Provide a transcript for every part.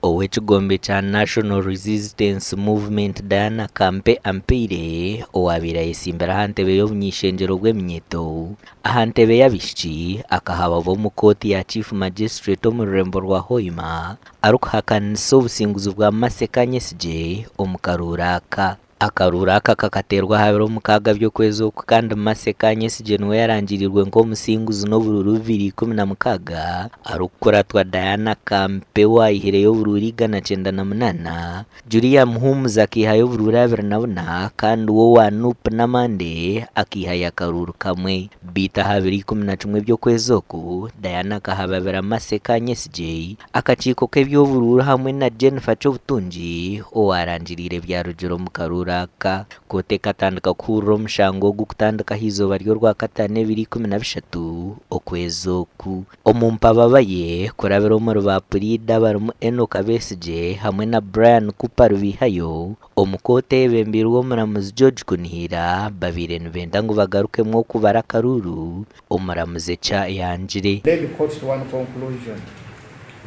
Ow'ekigombe kya National Resistance Movement Diana Kampe Ampaire owaabaire ayetsimbire aha ntebe y'obuny'eishengyero bw'eminyeeto aha ntebe y'abaishiki akahababwa omu kooti ya Chief Magistrate omu rurembo rwa Hoima arikuhakanisa obusinguzi bwa Mercy Kanyesigye omu karuuru aka. Akaruuru aka kakateerwa aha biro mukaaga by'okwezi oku kandi Mercy Kanyesigye niwe yarangiriirwe nk'omusinguzi n'oburuuru 216 arikukuratwa Diana Kampe owaayihireyo oburuuru 198, Julia Muhumuza akaihayo oburuuru 24 kandi we owa Nup Namande akaihayo akaruuru kamwe. Beitu aha biro 11 by'okwezi oku, Diana akahababira Mercy Kanyesigye Akakiiko k'eby'oburuuru hamwe na Jennifer Kyobutungi owarangiriire ebyarugire omu karuuru aka. Kooti ekatandika kuhurira omushango ogu kutandika aha izooba ry'orwakataano ebiro 13 okwezi oku. Omu mpababa ye kurabira omuri ba puriida abarimu Enock Besigye hamwe na Brian Cooper Rubihayo, omu kooti eyebembeirwe omuramuzi George Kunihira babaire nibenda ngu bagarukemu okubara akaruuru Omuramuzi eki ayangire. Led court to one conclusion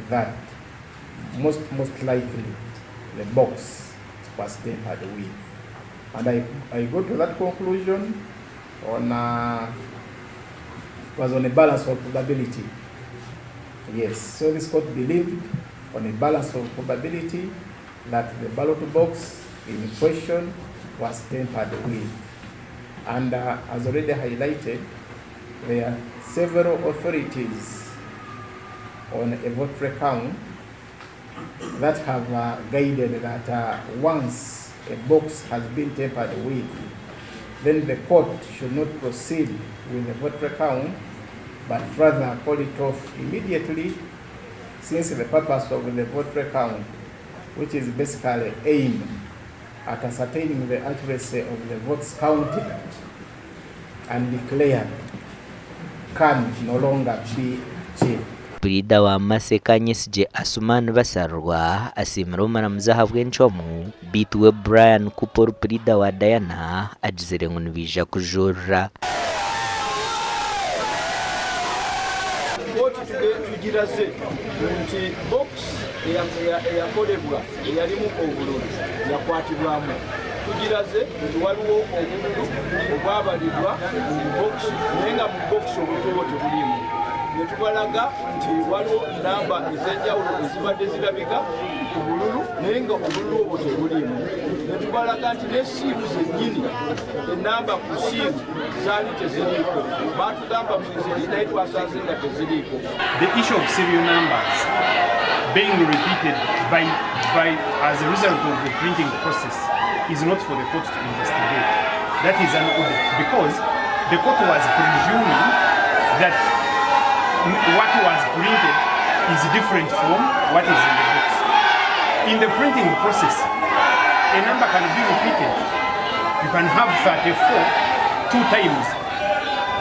that most most likely the box was tampered with and I I got to that conclusion on a it was on a balance of probability yes so this court believed on a balance of probability that the ballot box in question was tampered with And as already highlighted, there are several authorities on a vote recount that have uh, guided that uh, once a box has been tampered with, then the court should not proceed with the vote recount, but rather call it off immediately, since the purpose of the vote recount, which is basically aimed at ascertaining the accuracy of the votes counted and declared can no longer be achieved. Puriida wa Mercy Kanyesigye Asuman Basarurwa asiimire omuramuzi ahabw'encwamu beitu we Brian Cooper ori puriida wa Diana agizire ngu nibaija kujurira. Kooti tugiraze nti box eyakolebwa eyalimu obululu yakwatibwamu. Tugiraze nti waliwo obululu obwabalibwa mu bubokisi naye nga mu bubokisi obululu obwo tebuliimu ne tubalaga nti waliwo namba ez'enjawulo ezibadde zirabika ku bululu naye nga obululu obwo tebuliimu ne tubalaga nti ne siiru zennyini enamba ku siiru zaali teziriiko baatugamba mweziri naye twasanze nga teziriiko. The issue of serial numbers being repeated by, by as a result of the printing process is not for the court to investigate. That is an audit because the court was presuming that what was printed is different from what is in the books. In the printing process, a number can be repeated. You can have 34 two times.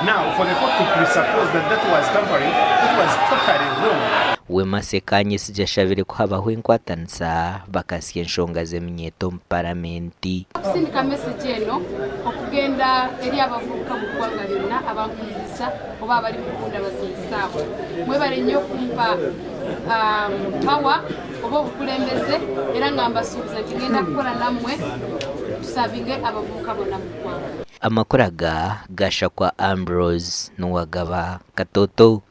Now, for the court to presuppose that that was tampering, it was totally wrong. We Mercy Kanyesigye ashabire ku habaho enkwatanisa bakasya enshonga z'eminyeeto omu paramenti. Kusindika mesegi eno okugenda eri abavubuka mu ggwanga lyonna abanhumiriza oba abali kukunda bazinyisa abo. Mwebale nnyo okumpa power oba obukulembeze era nga mbasuubiza nti ngenda kukola nammwe tusavinge abavubuka bonna mu ggwanga. Amakuru aga gashakwa Ambrose Nuwagaba Katoto.